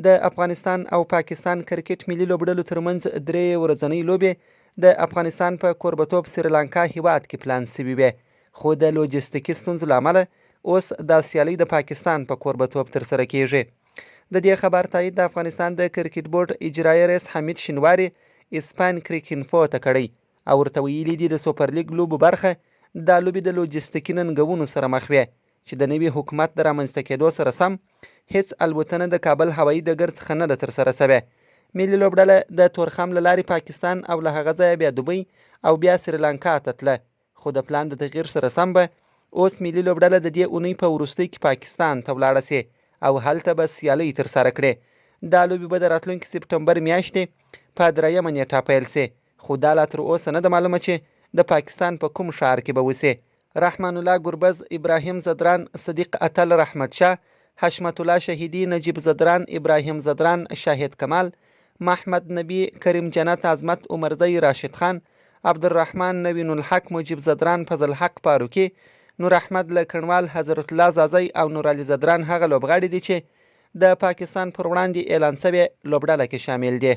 د افغانستان او پاکستان کرکټ ملي لوبډلو ترمنځ درې ورځنۍ لوبې د افغانستان په کوربتوب سریلانکا هیواد کې پلان شوې وې، خو د لوجستیکي ستونزو له امله اوس دا سیالۍ د پاکستان په کوربتوب ترسره کیږي. د دې خبر تایید د افغانستان د کرکټ بورډ اجرایي رئیس حمید شینواري اسپاین کریک انفو ته کړی او ورته ویلي دي، د سوپرلیګ لوبو برخه دا لوبې د لوجستیکي ننګونو سره مخ وې چې د نوي حکومت د رامنځته کېدو سره سم هېڅ الوتنه د کابل هوایي ډګر څخه نه ده ترسره شوې. ملي لوبډله د تورخم له لارې پاکستان او له هغه ځایه بیا دوبۍ او بیا سریلانکا ته تله، خو د پلان د تغییر سره سم به اوس ملي لوبډله د دې اونۍ په وروستۍ کې پاکستان ته ولاړه شي او هلته به سیالۍ ترسره کړي. دا لوبې به د راتلونکي سپټمبر میاشتې په درېیمه نېټه پیل شي، خو دا لا تر اوسه نه ده معلومه چې د پاکستان په کوم ښار کې به وشي. رحمان الله ګربز، ابراهیم ځدران، صدیق اتل، رحمت شاه، حشمت الله شهیدي، نجیب ځدران، ابراهیم ځدران، شاهد کمال، محمد نبي، کریم جنت، عظمت عمرزی، راشد خان، عبدالرحمن، نوین الحق، مجیب ځدران، فضل حق فاروقي، نور احمد لکڼوال، حضرت الله ځاځی او نورعلي ځدران هغه لوبغاړي دي چې د پاکستان پر وړاندې اعلان شوې لوبډله کې شامل دي.